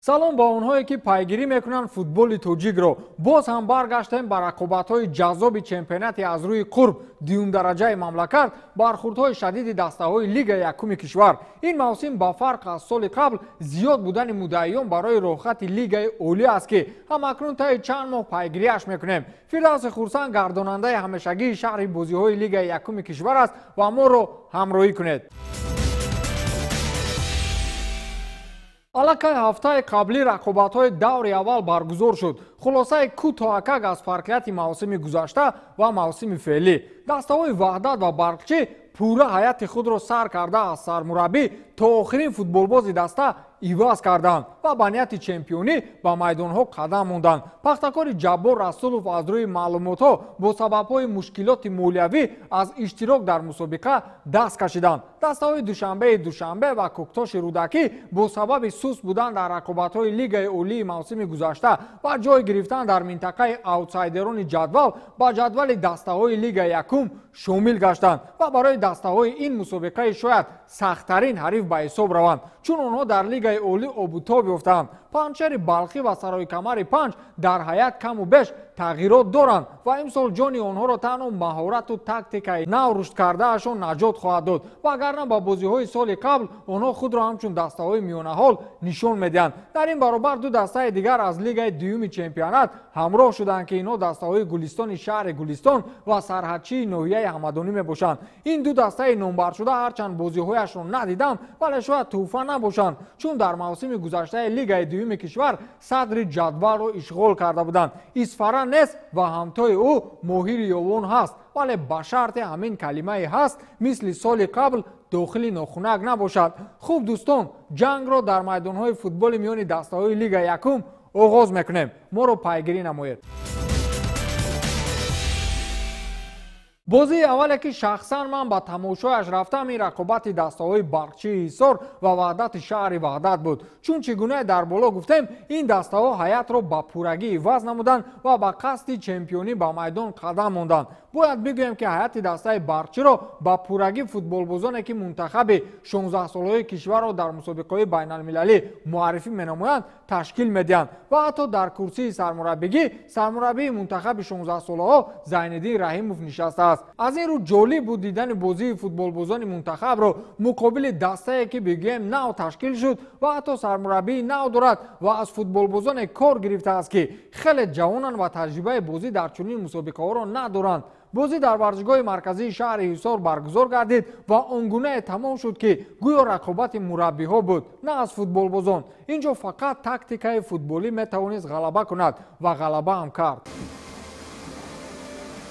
Салом ба онҳое ки пайгирӣ мекунанд футболи тоҷикро. Боз ҳам баргаштем ба рақобатҳои ҷаззоби чемпионати аз рӯи қурб дуюмдараҷаи мамлакат, бархурдҳои шадиди дастаҳои лигаи якуми кишвар. Ин мавсим ба фарқ аз соли қабл зиёд будани муддаиён барои роҳхати лигаи олӣ аст, ки ҳамакнун таи чанд моҳ пайгириаш мекунем. Фирдавси Хурсанд гардонандаи ҳамешагии шаҳри бозиҳои лигаи якуми кишвар аст ва моро ҳамроҳӣ кунед. Аллакай ҳафтаи қаблӣ рақобатҳои даври аввал баргузор шуд. Хулосаи кӯтоҳакак аз фарқияти мавсими гузашта ва мавсими феълӣ. Дастаҳои Ваҳдат ва Барқчӣ пурра ҳайати худро сар карда аз сармураббӣ то охирин футболбози даста иваз карданд ва ба нияти чемпионӣ ба майдонҳо қадам монданд. Пахтакори Ҷаббор Расулов аз рӯи маълумотҳо бо сабабҳои мушкилоти молиявӣ аз иштирок дар мусобиқа даст кашиданд. Дастаҳои Душанбеи Душанбе ва Кӯктоши Рӯдакӣ бо сабаби суст будан дар рақобатҳои лигаи олии мавсими гузашта ва ҷой гирифтан дар минтақаи аутсайдерони ҷадвал ба ҷадвали дастаҳои лигаи якум шомил гаштанд ва барои дастаҳои ин мусобиқаи шояд сахттарин ҳариф ба ҳисоб раванд, чун онҳо дар лигаи олӣ обутоб ёфтаанд. Панҷшери Балхӣ ва Сарои Камари Панҷ дар ҳайат каму беш тағйирот доранд ва имсол ҷони онҳоро танҳо маҳорату тактикаи нав рушд кардаашон наҷот хоҳад дод, вагарна ба бозиҳои соли қабл онҳо худро ҳамчун дастаҳои миёнаҳол нишон медиҳанд. Дар ин баробар ду дастаи дигар аз лигаи дуюми чемпионат ҳамроҳ шуданд, ки инҳо дастаҳои Гулистони шаҳри Гулистон ва Сарҳадчии ноҳияи Ҳамадонӣ мебошанд. Ин ду дастаи номбаршуда ҳарчанд бозиҳояшро надидам, вале шояд тӯҳфа набошанд, чун дар мавсими гузаштаи лигаи дуюми кишвар садри ҷадвалро ишғол карда буданд. Исфара нест ва ҳамтои ӯ Моҳири Ёвон ҳаст, вале ба шарти ҳамин калимаи ҳаст мисли соли қабл дохили нохунак набошад. Хуб дӯстон, ҷангро дар майдонҳои футболи миёни дастаҳои лигаи якум оғоз мекунем. Моро пайгирӣ намоед. Бозии аввале ки шахсан ман ба тамошояш рафтам, ин рақобати дастаҳои Барқчии Ҳисор ва Ваҳдати шаҳри Ваҳдат буд. Чун чӣ гуна дар боло гуфтем, ин дастаҳо ҳайатро ба пуррагӣ иваз намуданд ва ба қасди чемпионӣ ба майдон қадам монданд. Бояд бигӯем, ки ҳайати дастаи Барқчиро ба пуррагӣ футболбозоне ки мунтахаби 16-солаҳои кишварро дар мусобиқаҳои байналмилалӣ муаррифӣ менамоянд, ташкил медиҳанд ва ҳатто дар курсии сармураббигӣ сармураббии мунтахаби 16-солаҳо Зайниддин Раҳимов нишастааст. Аз ин рӯ ҷолиб буд дидани бозии футболбозони мунтахабро муқобили дастае ки бигӯем нав ташкил шуд ва ҳатто сармураббии нав дорад ва аз футболбозоне кор гирифтааст, ки хеле ҷавонанд ва таҷрибаи бозӣ дар чунин мусобиқаҳоро надоранд. Бозӣ дар варзишгоҳи марказии шаҳри Ҳисор баргузор гардид ва он гунае тамом шуд, ки гӯё рақобати мураббиҳо буд, на аз футболбозон. Инҷо фақат тактикаи футболӣ метавонист ғалаба кунад ва ғалаба ҳам кард.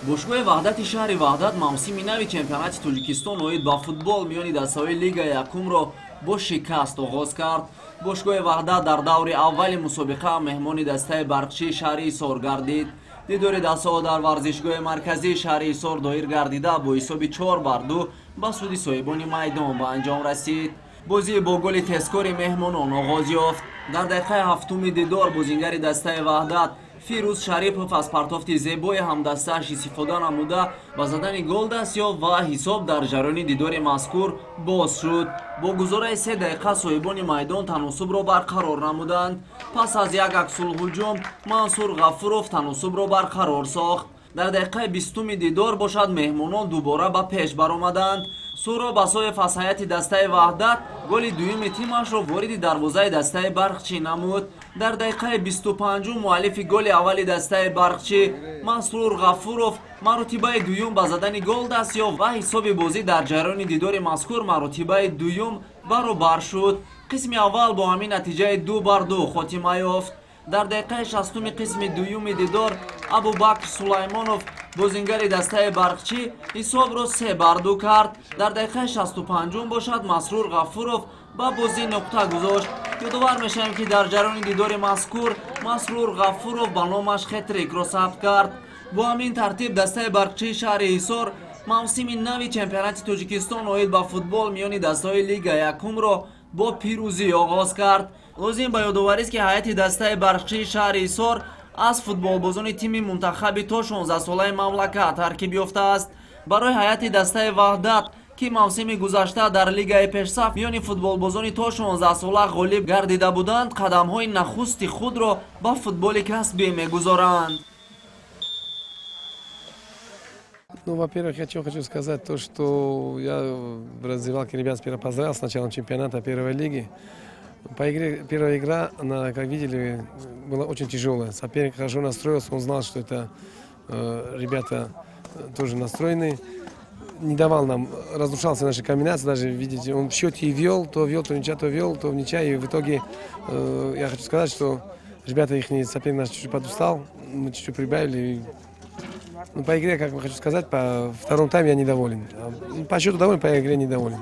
Бошгоҳи Ваҳдати шаҳри Ваҳдат мавсими нави чемпионати Тоҷикистон оид ба футбол миёни дастаҳои лигаи якумро бо шикаст оғоз кард. Бошгоҳи Ваҳдат дар даври аввали мусобиқа меҳмони дастаи Барқчии шаҳри Ҳисор гардид. Дидори дастаҳо дар варзишгоҳи марказии шаҳри Ҳисор доир гардида бо ҳисоби 4-2 ба суди соҳибони майдон ба анҷом расид. Бозӣ бо голи тезкори меҳмонон оғоз ёфт. Дар дақиқаи ҳафтуми дидор бозингари дастаи Ваҳдат Фирӯз Шарипов аз партофти зебои ҳамдастааш истифода намуда ба задани гол даст ёфт ва ҳисоб дар ҷараёни дидори мазкур боз шуд. Бо гузораи 3 дақиқа соҳибони майдон таносубро барқарор намуданд. Пас аз як аксулҳуҷум Мансур Ғафуров таносубро барқарор сохт. Дар дақиқаи 20-уми дидор бошад меҳмонон дубора ба пеш баромаданд. Суҳроб Асоев аз ҳайати дастаи Ваҳдат голи дуюми тимашро вориди дарвозаи дастаи Барқчӣ намуд. Дар дақиқаи 25-ум муаллифи голи аввали дастаи Барқчӣ Масрур Ғафуров маротибаи дуюм ба задани гол даст ёфт ва ҳисоби бозӣ дар ҷараёни дидори мазкур маротибаи дуюм баробар шуд. Қисми аввал бо ҳамин натиҷаи 2-2 хотима ёфт. Дар дақиқаи 60-уми қисми дуюми дидор Абубакр Сулаймонов бозингари дастаи Барқчӣ ҳисобро 3-2 кард. Дар дақиқаи 65-ум бошад Масрур Ғафуров ба бозӣ нуқта гузошт. Ёдовар мешавем, ки дар ҷараёни дидори мазкур Масрур Ғафуров ба номаш хетрикро сабт кард. Бо ҳамин тартиб дастаи Барқчии шаҳри Ҳисор мавсими нави чемпионати Тоҷикистон оид ба футбол миёни дастаҳои лигаи якумро бо пирӯзӣ оғоз кард. Лозим ба ёдоварист, ки ҳайати дастаи Барқчии шаҳри Ҳисор аз футболбозони тими мунтахаби то 16-солаи мамлакат таркиб ёфтааст. Барои ҳайати дастаи Ваҳдат, Ки мавсими гузашта дар лигаи пешсаф миёни футболбозони то 16 сола ғолиб гардида буданд, қадамҳои нахусти худро ба футболи касбӣ мегузоранд. Ну, во-первых, я что хочу сказать, то, что я в раздевалке ребят сперва поздравил с началом чемпионата первой лиги. По игре, первая игра, она, как видели, была очень тяжелая. Соперник хорошо настроился, он знал, что это ребята тоже настроены. Не давал нам, разрушался наши комбинации, даже, видите, он в счете и вел, то ничья, то вел, то ничья. И в итоге я хочу сказать, что ребята, их соперник наш чуть-чуть подустал, мы чуть-чуть прибавили. Ну, по игре, как хочу сказать, по второму тайме я недоволен. По счету доволен, по игре недоволен.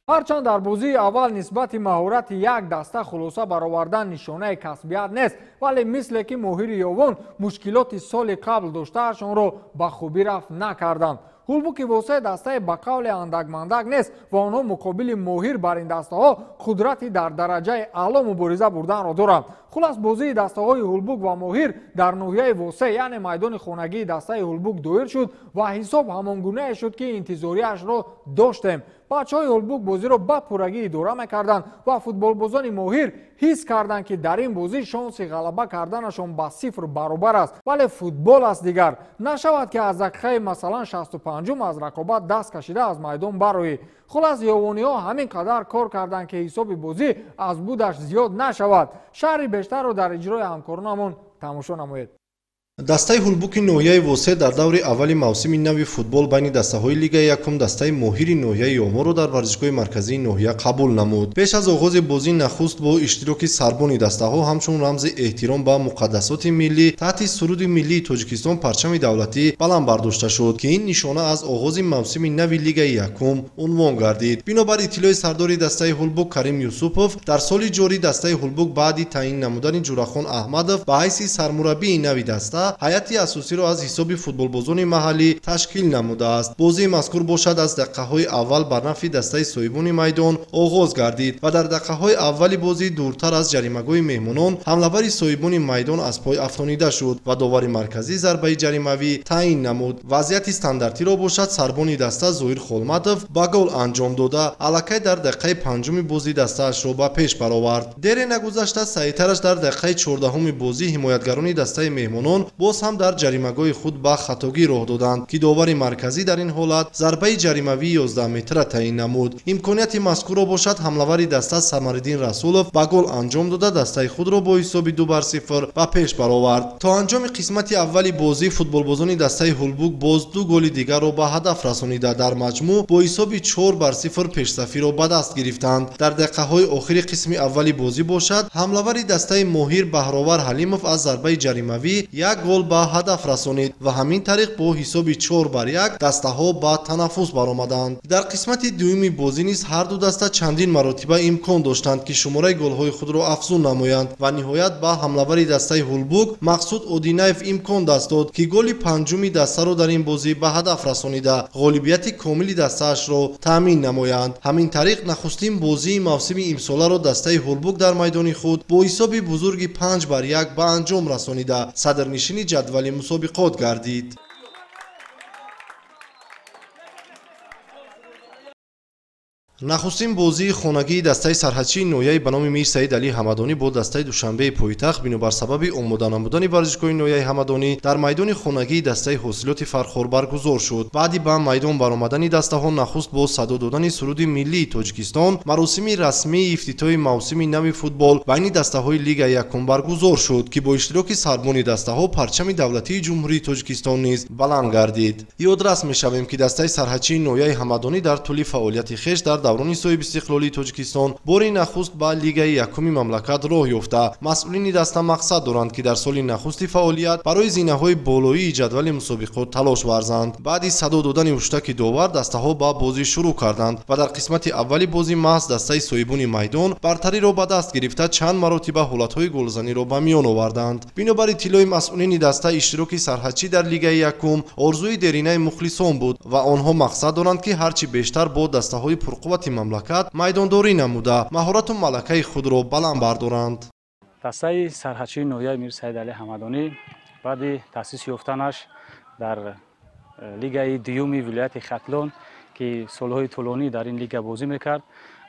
Ҳарчанд дар бозии аввал нисбати маҳорати як даста хулоса баровардан нишонаи касбият нест, вале мисле ки Моҳири Ёвон мушкилоти соли қабл доштаашонро ба хубӣ рафт накарданд. Ҳулбуки Восеъ дастаи ба қавле андакмандак нест ва онҳо муқобили моҳир бар ин дастаҳо қудрати дар дараҷаи аъло мубориза бурданро доранд. Хулас, бозии дастаҳои Ҳулбук ва Моҳир дар ноҳияи Восеъ, яъне майдони хонагии дастаи Ҳулбук доир шуд ва ҳисоб ҳамон гунае шуд, ки интизориашро доштем. Бачаҳои Ҳулбук бозиро ба пуррагӣ идора мекарданд ва футболбозони Моҳир ҳис карданд, ки дар ин бозӣ шонси ғалаба карданашон ба сифр баробар аст. Вале футбол аст дигар. Нашавад, ки аз дақиқаи масалан 65-ум аз рақобат даст кашида аз майдон бароӣ. Хулас, ёвониҳо ҳамин қадар кор карданд, ки ҳисоби бозӣ аз будаш зиёд нашавад. Шаҳри бештарро дар иҷрои ҳамкоронамон тамошо намоед. Дастаи Ҳулбуки ноҳияи Восеъ дар даври аввали мавсими нави футбол байни дастаҳои лигаи якум дастаи Моҳири ноҳияи Ёвонро дар варзишгоҳи марказии ноҳия қабул намуд. Пеш аз оғози бозӣ нахуст бо иштироки сарбони дастаҳо ҳамчун рамзи эҳтиром ба муқаддасоти миллӣ таҳти суруди миллии Тоҷикистон парчами давлатӣ баланд бардошта шуд, ки ин нишона аз оғози мавсими нави лигаи якум унвон гардид. Бинобар иттилои сардори дастаи Ҳулбук Карим Юсупов, дар соли ҷорӣ дастаи Ҳулбук баъди таъин намудани Ҷурахон Аҳмадов ба ҳайси сармураббии нави даста ҳайати асосиро аз ҳисоби футболбозони маҳаллӣ ташкил намудааст. Бозии мазкур бошад аз дақиқаҳои аввал бар нафъи дастаи соҳибони майдон оғоз гардид ва дар дақиқаҳои аввали бозӣ дуртар аз ҷаримагоҳи меҳмонон ҳамлавари соҳибони майдон аз пой афтонида шуд ва довари марказӣ зарбаи ҷаримавӣ таъин намуд. Вазъияти стандартиро бошад сарбони даста Зоир Холматов ба гол анҷом дода, аллакай дар дақиқаи панҷуми бозӣ дастаашро ба пеш баровард. Дере нагузашта саҳитараш дар дақиқаи 14-уми бозӣ ҳимоятгарони дастаи меҳмонон боз ҳам дар ҷаримагоҳи худ ба хатогӣ роҳ доданд, ки довари марказӣ дар ин ҳолат зарбаи ҷаримавии 11 метра таъин намуд. Имконияти мазкурро бошад ҳамлавари даста Самариддин Расулов ба гол анҷом дода, дастаи худро бо ҳисоби 2-0 ба пеш баровард. То анҷоми қисмати аввали бозӣ футболбозони дастаи Ҳулбук боз ду голи дигарро ба ҳадаф расонида, дар маҷмӯъ бо ҳисоби 4-0 пешсафиро ба даст гирифтанд. Дар дақиқаҳои охири қисми аввали бозӣ бошад ҳамлавари дастаи Моҳир Баҳровар Ҳалимов аз зарбаи ҷаримавӣ як гол ба ҳадаф расонид ва ҳамин тариқ бо ҳисоби 4-1 дастаҳо ба танаффус баромаданд. Дар қисмати дуюми бозӣ низ ҳар ду даста чандин маротиба имкон доштанд, ки шумораи голҳои худро афзун намоянд ва ниҳоят ба ҳамлавари дастаи Ҳулбук Мақсуд Одинаев имкон даст дод, ки голи панҷуми дастаро дар ин бозӣ ба ҳадаф расонида ғолибияти комили дастаашро таъмин намоянд. Ҳамин тариқ нахустин бозии мавсими имсоларо дастаи Ҳулбук дар майдони худ бо ҳисоби бузурги 5-1 ба анҷом расонида садрнишини ҷадвали мусобиқот гардид. Нахустин бозии хонагии дастаи сарҳадчии ноҳияи ба номи Мир Саид Алӣ Ҳамадонӣ бо дастаи Душанбеи пойтахт бинобар сабаби омода намудани варзишгоҳи ноҳияи Ҳамадонӣ дар майдони хонагии дастаи ҳосилоти Фархор баргузор шуд. Баъди ба майдон баромадани дастаҳо нахуст бо садо додани суруди миллии Тоҷикистон маросими расмии ифтитоҳи мавсими нави футбол байни дастаҳои лигаи якум баргузор шуд, ки бо иштироки сарбони дастаҳо парчами давлатии Ҷумҳурии Тоҷикистон низ баланд гардид. Ёдрас мешавем, ки дастаи сарҳадчии ноҳияи Ҳамадонӣ дар тӯли фаъолияти хеш дар даврони соҳиби истиқлолии Тоҷикистон бори нахуст ба лигаи якуми мамлакат роҳ ёфта. Масъулини даста мақсад доранд, ки дар соли нахусти фаъолият барои зинаҳои болоии ҷадвали мусобиқот талош варзанд. Баъди садо додани ҳуштаки довар дастаҳо ба бозӣ шурӯъ карданд ва дар қисмати аввали бозӣ маҳз дастаи соҳибони майдон бартариро ба даст гирифта чанд маротиба ҳолатҳои голзаниро ба миён оварданд. Бинобар иттилои масъулини даста иштироки сарҳадчӣ дар лигаи якум орзуи деринаи мухлисон буд ва онҳо мақсад доранд, ки ҳарчи бештар бо дастаҳои пурқуввати мамлакат майдондорӣ намуда маҳорату малакаи худро баланд бардоранд. Дастаи сарҳадчии ноҳияи Мир Саид Алӣ Ҳамадонӣ баъди таъсис ёфтанаш дар Лигаи дуюми вилояти Хатлон, ки солҳои тӯлонӣ дар ин лига бозӣ мекард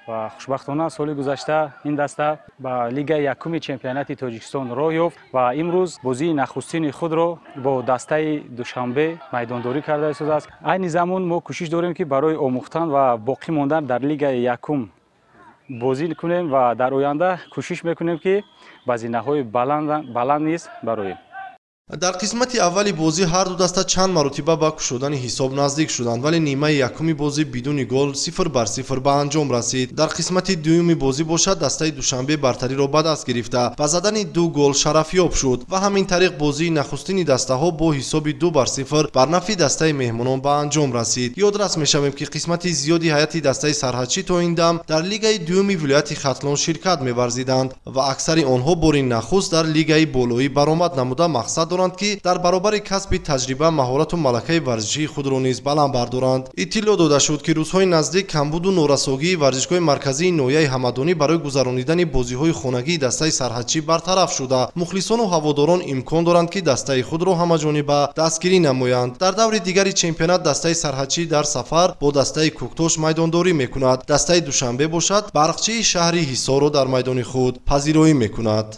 ва хушбахтона соли гузашта ин даста ба лигаи якуми чемпионати Тоҷикистон роҳ ёфт ва имрӯз бозии нахустини худро бо дастаи Душанбе майдондорӣ карда истодааст. Айни замон мо кӯшиш дорем, ки барои омӯхтан ва боқӣ мондан дар лигаи якум бозӣ кунем ва дар оянда кӯшиш мекунем, ки ба зинаҳои баланд низ бароем. Дар қисмати аввали бозӣ ҳар ду даста чанд маротиба ба кушодани ҳисоб наздик шуданд, вале нимаи якуми бозӣ бидуни гол 0-0 ба анҷом расид. Дар қисмати дуюми бозӣ бошад, дастаи Душанбе бартариро ба даст гирифта, ба задани ду гол шарафёб шуд ва ҳамин тариқ бозии нахустини дастаҳо бо ҳисоби 2-0 бар нафъи дастаи меҳмонон ба анҷом расид. Ёдрас мешавем, ки қисмати зиёди ҳайати дастаи сарҳадчӣ то ин дам дар лигаи дуюми вилояти Хатлон ширкат меварзиданд ва аксари онҳо бори нахуст дар лигаи болоӣ баромад намуда мақсад доранд, ки дар баробари касби таҷриба маҳорату малакаи варзишии худро низ баланд бардоранд. Иттилоъ дода шуд, ки рӯзҳои наздик камбуду норасогии варзишгоҳи марказии ноҳияи Ҳамадонӣ барои гузаронидани бозиҳои хонагии дастаи сарҳадчӣ бартараф шуда, мухлисону ҳаводорон имкон доранд, ки дастаи худро ҳамаҷониба дастгирӣ намоянд. Дар даври дигари чемпионат дастаи сарҳадчӣ дар сафар бо дастаи Кӯктош майдондорӣ мекунад. Дастаи Душанбе бошад, Барқчии шаҳри Ҳисорро дар майдони худ пазироӣ мекунад.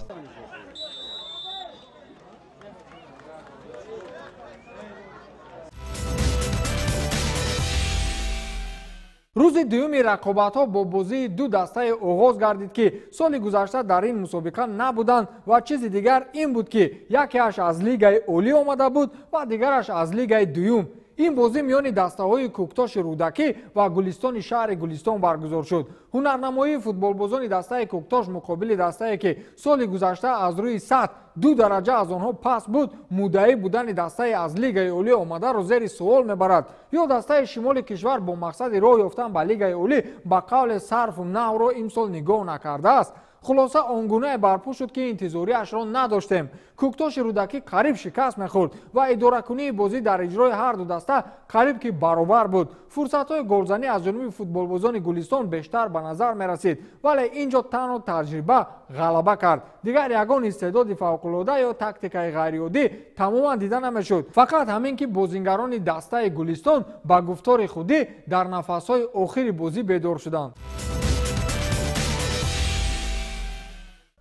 Рӯзи дуюми рақобатҳо бо бозии ду дастае оғоз гардид, ки соли гузашта дар ин мусобиқа набуданд ва чизи дигар ин буд, ки якеаш аз лигаи олӣ омада буд ва дигараш аз лигаи дуюм. Ин бозӣ миёни дастаҳои Кӯктоши Рӯдакӣ ва Гулистони шаҳри Гулистон баргузор шуд. Ҳунарнамоии футболбозони дастаи Кӯктош муқобили дастае, ки соли гузашта аз рӯи сатҳ ду дараҷа аз онҳо паст буд, муддаӣ будани дастаи аз лигаи олӣ омадаро зери суол мебарад. Ё дастаи шимоли кишвар бо мақсади роҳ ёфтан ба лигаи олӣ ба қавле сарфу навро имсол нигоҳ накардааст. Хулоса, он гунае барпо шуд, ки интизориашро надоштем. Кӯктоши Рӯдакӣ қариб шикаст мехӯрд ва идоракунии бозӣ дар иҷрои ҳар ду даста қариб ки баробар буд. Фурсатҳои голзанӣ аз ҷониби футболбозони Гулистон бештар ба назар мерасид, вале ин ҷо танҳо таҷриба ғалаба кард. Дигар ягон истеъдоди фавқулода ё тактикаи ғайриоддӣ тамоман дида намешуд. Фақат ҳамин ки бозингарони дастаи Гулистон ба гуфтори худӣ дар нафасҳои охири бозӣ бедор шуданд.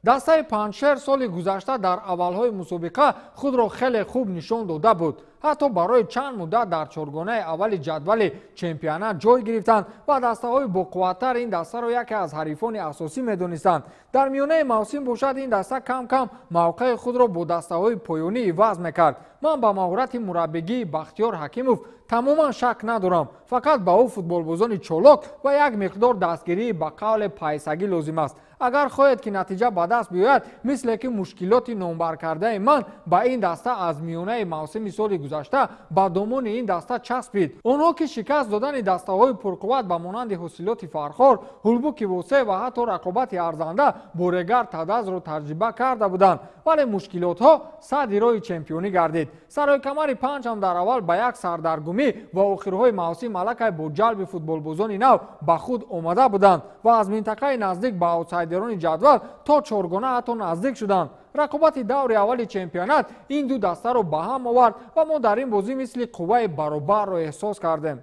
Дастаи Панҷшер соли гузашта дар аввалҳои мусобиқа худро хеле хуб нишон дода буд. Ҳатто барои чанд муддат дар чоргонаи аввали ҷадвали чемпионат ҷой гирифтанд ва дастаҳои боқувваттар ин дастаро яке аз ҳарифони асосӣ медонистанд. Дар миёнаи мавсим бошад, ин даста кам-кам мавқеи худро бо дастаҳои поёнӣ иваз мекард. Ман ба маҳорати мураббигии Бахтиёр Ҳакимов тамоман шак надорам. Фақат ба ӯ футболбозони чолок ва як миқдор дастгирии ба қавле пайсагӣ лозим аст. Агар хоҳед, ки натиҷа ба даст биёяд, мисле ки мушкилоти номбаркардаи ман ба ин даста аз миёнаи мавсими соли гузашта ба домони ин даста часпид. Онҳо ки шикаст додани дастаҳои пурқувват ба монанди ҳосилоти Фархор, Ҳулбуки Восеъ ва ҳатто рақобати арзанда бо Регар Тадазро таҷриба карда буданд, вале мушкилотҳо садди роҳи чемпионӣ гардид. Саройкамари Панҷ ҳам дар аввал ба як сардаргумӣ ва охирҳои мавсим аллакай бо ҷалби футболбозони нав ба худ омада буданд ва аз минтақаи наздик ба аутсайдерони ҷадвал то чоргона ҳатто наздик шуданд. Рақобати даври аввали чемпионат ин ду дастаро ба ҳам овард ва мо дар ин бозӣ мисли қувваи баробарро эҳсос кардем.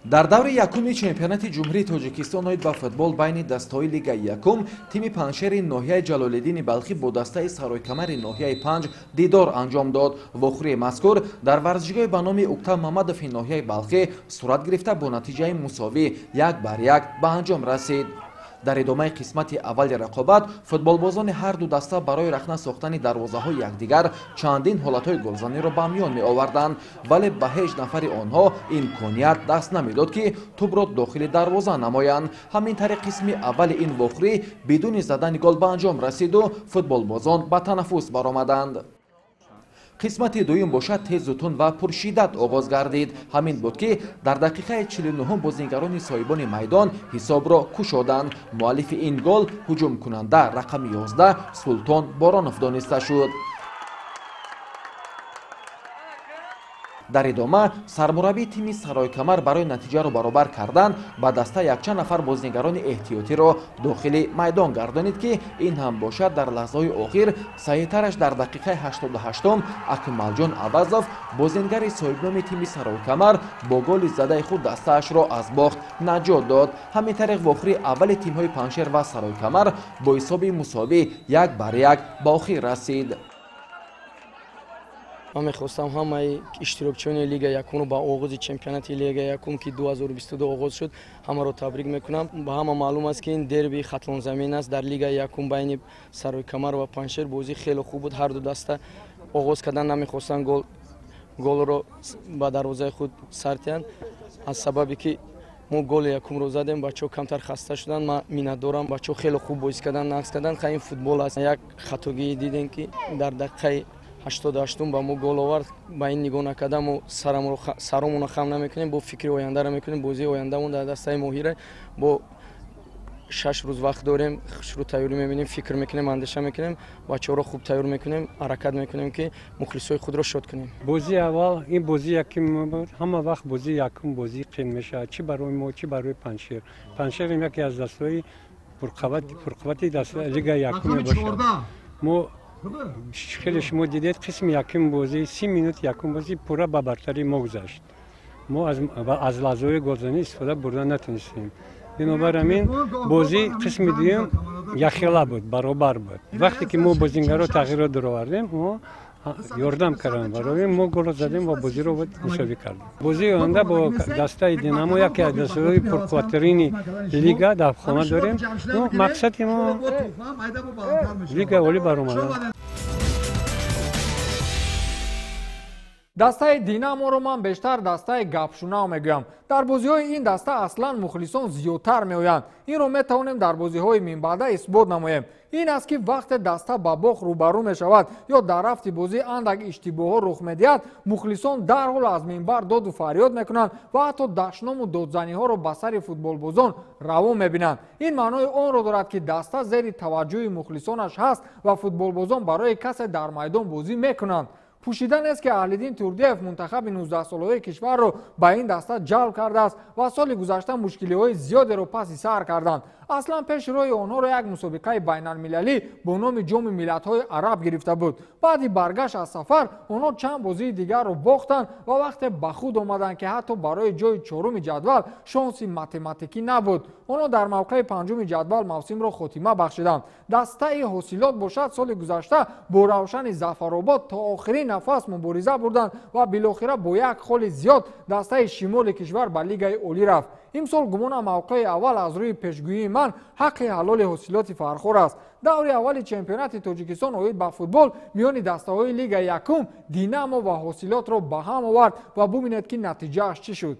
Дар даври якуми чемпионати Ҷумҳурии Тоҷикистон оид ба футбол байни дастаҳои лигаи якум тими Панҷшери ноҳияи Ҷалолиддини Балхӣ бо дастаи Саройкамари ноҳияи Панҷ дидор анҷом дод. Вохӯрии мазкур дар варзишгоҳи ба номи Уктам Мамадови ноҳияи Балхӣ сурат гирифта, бо натиҷаи мусовӣ 1-1 ба анҷом расид. Дар идомаи қисмати аввали рақобат футболбозони ҳар ду даста барои рахна сохтани дарвозаҳои якдигар чандин ҳолатҳои голзаниро ба миён меоварданд, вале ба ҳеҷ нафари онҳо имконият даст намедод, ки тӯбро дохили дарвоза намоянд. Ҳамин тариқ қисми аввали ин вохӯрӣ бидуни задани гол ба анҷом расиду футболбозон ба танаффус баромаданд. Қисмати дуюм бошад тезу тунд ва пуршиддат оғоз гардид. Ҳамин буд, ки дар дақиқаи 49 бозингарони соҳибони майдон ҳисобро кушоданд. Муаллифи ин гол ҳуҷумкунанда рақами 11 Султон Боронов дониста шуд. Дар идома сармураббии тими Саройкамар барои натиҷаро баробар кардан ба даста якчанд нафар бозигарони эҳтиётиро дохили майдон гардонид, ки ин ҳам бошад дар лаҳзаҳои охир саҳиҳтараш дар дақиқаи 88-ум Акмалҷон Авазов, бозингари соҳибноми тими Саройкамар, бо голи задаи худ дастаашро аз бохт наҷот дод. Ҳамин тариқ вохӯрии аввали тимҳои Панҷшер ва Саройкамар бо ҳисоби мусовӣ 1-1 ба охир расид. Ман мехостам ҳамаи иштирокчиёни Лигаи якумро ба оғози чемпионати Лигаи якум, ки 2022 оғоз шуд, ҳамаро табрик мекунам. Ба ҳама маълум аст, ки ин дерби Хатлонзамин аст. Дар Лигаи якум байни Саройкамар ва Панҷшер бозӣ хеле хуб буд. Ҳар ду даста оғоз кардан намехостанд голро ба дарвозаи худ сар диҳанд. Аз сабабе ки мо голи якумро задем, бачаҳо камтар хаста шуданд. Ман миннатдорам, бачаҳо хеле хуб бозӣ карданд, нақс карданд. Ин футбол аст. Як хатогӣ дидем, ки дар дақиқаи 88-ум ба мо гол овард. Ба ин нигоҳ накарда, мо саромонро хам намекунем, бо фикри ояндаро мекунем. Бозии ояндамон дар дастаи Моҳира, бо 6 рӯз вақт дорем, шурӯъ тайёрӣ мебинем, фикр мекунем, андеша мекунем, бачаҳоро хуб тайёр мекунем, ҳаракат мекунем, ки мухлисои худро шод кунем. Бозии аввал, ин бозии якум буд. Ҳама вақт бозии якум бозии қин мешавад, чӣ барои мо, чӣ барои Панҷшер. Панҷшерам яке аз дастаҳои пурқуввати Лигаи якум мебошад. Мо хеле, шумо дидед, қисми якум бозӣ, 30 минут якум бозӣ пурра ба бартарии мо гузашт. Мо аз лаҳзаҳои голзанӣ истифода бурда натонистем. Бинобар ҳамин бозӣ қисми дуюм якхела буд, баробар буд. Вақте ки мо бозингаро тағйирот даровардем, мо ёрдам кардем барои мо, голро задем ва бозиро мусовӣ кардем. Бозии оянда бо дастаи Динамо, яке аз дастаҳои пурқувваттарини лига, дар хона дорем. Мақсади мо лигаи олӣ баромадан. Дастаи Динаморо ман бештар дастаи гапшунав мегӯям. Дар бозиҳои ин даста аслан мухлисон зиёдтар меоянд. Инро метавонем дар бозиҳои минбаъда исбот намоем. Ин аст, ки вақте даста ба бохт рӯбарӯ мешавад ё дар рафти бозӣ андак иштибоҳҳо рух медиҳад, мухлисон дарҳол аз минбар доду фарёд мекунанд ва ҳатто дашному додзаниҳоро ба сари футболбозон равон мебинанд. Ин маънои онро дорад, ки даста зери таваҷҷӯҳи мухлисонаш ҳаст ва футболбозон барои касе дар майдон бозӣ мекунанд. Пӯшида нест, ки Аҳлиддин Турдиев мунтахаби 19-солаҳои кишварро ба ин даста ҷалб кардааст ва соли гузашта мушкилиҳои зиёдеро паси сар карданд. Аслан пеши роҳи онҳоро як мусобиқаи байналмилалӣ бо номи Ҷоми миллатҳои араб гирифта буд. Баъди баргашт аз сафар онҳо чанд бозии дигарро бохтанд ва вақте ба худ омаданд, ки ҳатто барои ҷои чоруми ҷадвал шонси математикӣ набуд. Онҳо дар мавқеи панҷуми ҷадвал мавсимро хотима бахшиданд. Дастаи Ҳосилот бошад, соли гузашта бо Равшани Зафаробод то охирин нафас мубориза бурданд ва билохира бо як холи зиёд дастаи шимоли кишвар ба Лигаи олӣ рафт. Имсол гумонам, мавқеи аввал аз рӯи пешгӯии ман ҳаққи ҳалоли Ҳосилоти Фархор аст. Даври аввали чемпионати Тоҷикистон оид ба футбол миёни дастаҳои Лигаи якум Динамо ва Ҳосилотро ба ҳам овард ва бубинед, ки натиҷааш чӣ шуд.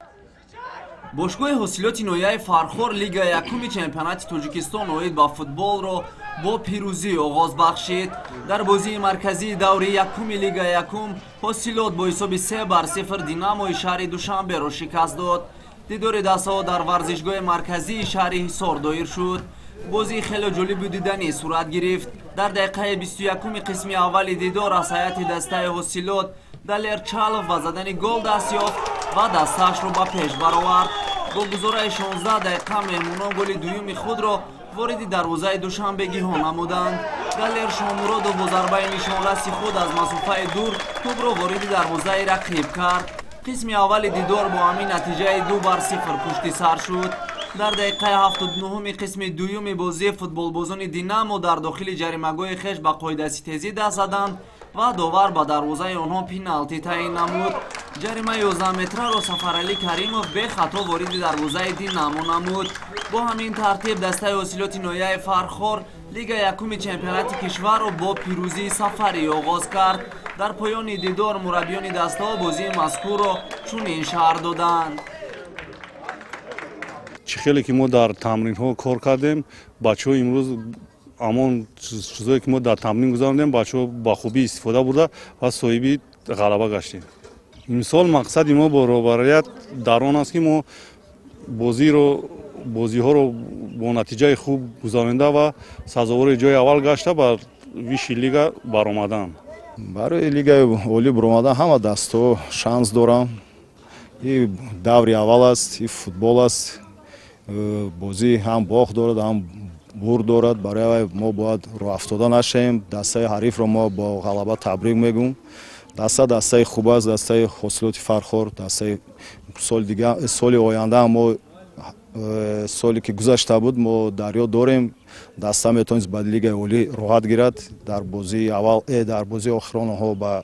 Бошгоҳи Ҳосилоти ноҳияи Фархор Лигаи якуми чемпионати Тоҷикистон оид ба футболро бо пирӯзӣ оғоз бахшид. Дар бозии марказии даври якуми Лигаи якум Ҳосилот бо ҳисоби 3-0 Динамои шаҳри Душанберо шикаст дод. Дидори дастаҳо дар варзишгоҳи марказии шаҳри Ҳисор доир шуд. Бозии хеле ҷолибу диданӣ сурат гирифт. Дар дақиқаи 21-уми қисми аввали дидор аз ҳайати дастаи Ҳосилот Далер Чалов ба задани гол даст ёфт ва дастаашро ба пеш баровард. Бо гузораи 16 дақиқа меҳмонон голи дуюми худро вориди дарвозаи душанбегиҳо намуданд. Далер Шомуродов бо зарбаи нишонраси худ аз масофаи дур тӯбро вориди дарвозаи рақиб кард. Қисми аввали дидор бо ҳамин натиҷаи 2-0 пушти сар шуд. Дар дақиқаи 79-уми қисми дуюми бозӣ футболбозони Динамо дар дохили ҷаримагоҳи хеш ба қоидаситезӣ даст заданд ва довар ба дарвозаи онҳо пеналти таъин намуд. Ҷаримаи 11 метраро Сафаралӣ Каримов бехато вориди дарвозаи Динамо намуд. Бо ҳамин тартиб дастаи Ҳосилоти ноҳияи Фархор Лигаи якуми чемпионати кишварро бо пирӯзии сафарӣ оғоз кард. Дар поёни дидор мураббиёни дастаҳо бозии мазкурро чунин шарҳ доданд. Чӣ хеле ки мо дар тамринҳо кор кардем, бачаҳо имрӯз ҳамон чизое ки мо дар тамрин гузарондем, бачаҳо ба хубӣ истифода бурда ва соҳиби ғалаба гаштем. Имсол мақсади мо баробарият дар он аст, ки мо бозиҳоро бо натиҷаи хуб гузаронида ва сазовори ҷои аввал гашта, ба высший лига баромадан. Барои лигаи олӣ баромадан ҳама дастҳо шанс доранд. И даври аввал аст, и футбол аст. Бозӣ ҳам бохт дорад, ҳам бурд дорад. Барои мо бояд роҳафтода нашавем. Дастаи ҳарифро мо бо ғалаба табрик мегӯем. Даста дастаи хуб аст, дастаи ҳосилоти Фархор, дастаи соли дигар, соли оянда мо соле ки гузашта буд мо дар ёд дорем. Даста метавонист ба лигаи олӣ роҳат гирад. Дар бозии аввал, дар бозии охирон онҳо ба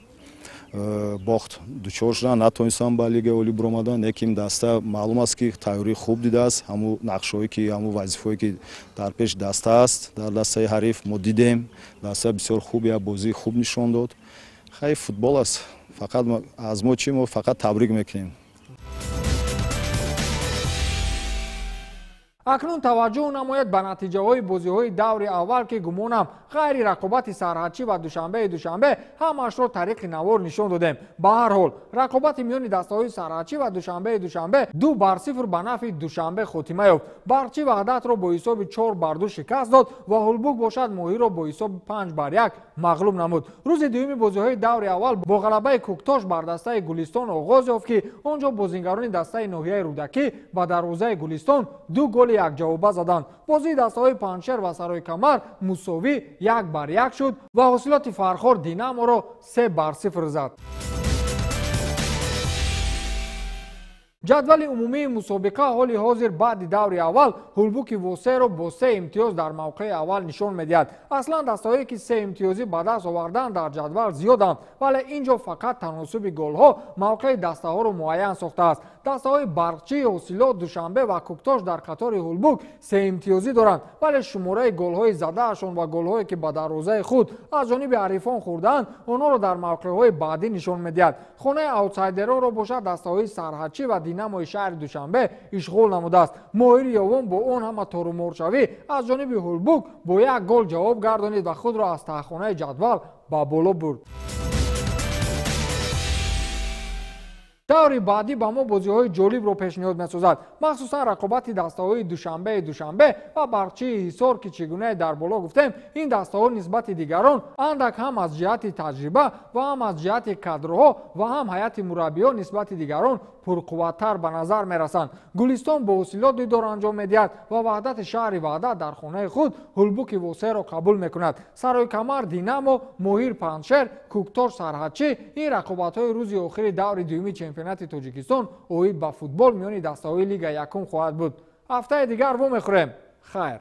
бохт дучор шуданд, натавонистанд ба лигаи олӣ баромадан. Лекин даста маълум аст ки тайёрии хуб дидааст. Ҳамун нақшҳое ки, ҳамун вазифаое ки дар пеши даста аст, дар дастаи ҳариф мо дидем. Даста бисёр хуб, як бозии хуб нишон дод. Хай, футбол аст, фақат аз мо чӣ, мо фақат табрик мекунем. Акнун таваҷҷӯҳ намояд ба натиҷаҳои бозиҳои даври аввал, ки гумонам ғайри рақобати Сарҳадчӣ ва Душанбеи Душанбе ҳамаашро тариқи навор нишон додем. Ба ҳар ҳол, рақобати миёни дастаҳои Сарҳадчӣ ва Душанбеи Душанбе 2-0 ба нафъи Душанбе хотима ёфт. Барқчӣ Ваҳдатро бо ҳисоби 4-2 шикаст дод ва Ҳулбук бошад Моҳирро бо ҳисоби 5-1 мағлуб намуд. Рӯзи дуюми бозиҳои даври аввал бо ғалабаи Кӯктош бар дастаи Гулистон оғоз ёфт, ки он ҷо бозингарони дастаи ноҳияи Рӯдакӣ ба дарвозаи Гулистон 2 голи якҷавоба заданд. Бозии дастаҳои Панҷшер ва Саройкамар мусовӣ 1-1 шуд ва ҳосилоти Фархор Динаморо 3-0 зад. Ҷадвали умумии мусобиқа ҳоли ҳозир баъди даври аввал Ҳулбуки Восеро бо 3 имтиёз дар мавқеи аввал нишон медиҳад. Аслан дастаҳое ки 3 имтиёзӣ ба даст овардаанд дар ҷадвал зиёданд, вале ин ҷо фақат таносуби голҳо мавқеи дастаҳоро муайян сохтааст. Дастаҳои Барқчӣ, Ҳосилот, Душанбе ва Кӯктош дар қатори Ҳулбук 3 имтиёзӣ доранд, вале шумораи голҳои задаашон ва голҳое ки ба дарвозаи худ аз ҷониби ҳарифон хӯрдаанд онҳоро дар мавқеъҳои баъдӣ нишон медиҳад. Хонаи аутсайдерҳоро бошад дастаҳои Сарҳадчӣ ва Динамои шаҳри Душанбе ишғол намудааст. Моҳири Ёвон бо он ҳама торуморшавӣ аз ҷониби Ҳулбук бо 1 гол ҷавоб гардонид ва худро аз таҳхонаи ҷадвал ба боло бурд. Даври баъдӣ ба мо бозиҳои ҷолибро пешниҳод месозад, махсусан рақобати дастаҳои Душанбеи Душанбе ва Барқчии Ҳисор, ки чӣ гунае дар боло гуфтем, ин дастаҳо нисбати дигарон андак ҳам аз ҷиҳати таҷриба ва ҳам аз ҷиҳати кадрҳо ва ҳам ҳайати мураббиён нисбати дигарон пурқувваттар ба назар мерасанд. Гулистон бо Ҳосилот дидор анҷом медиҳад ва Ваҳдати шаҳри Ваҳдат дар хонаи худ Ҳулбуки Восеро қабул мекунад. Саройкамар Динамо, Моҳир Панҷшер, Кӯктош Сарҳадчӣ ин рақобатҳои рӯзи охири даври дуюми чемпионати Тоҷикистон оид ба футбол миёни дастаҳои лига якум хоҳад буд. Ҳафтаи дигар вомехӯрем. Хайр.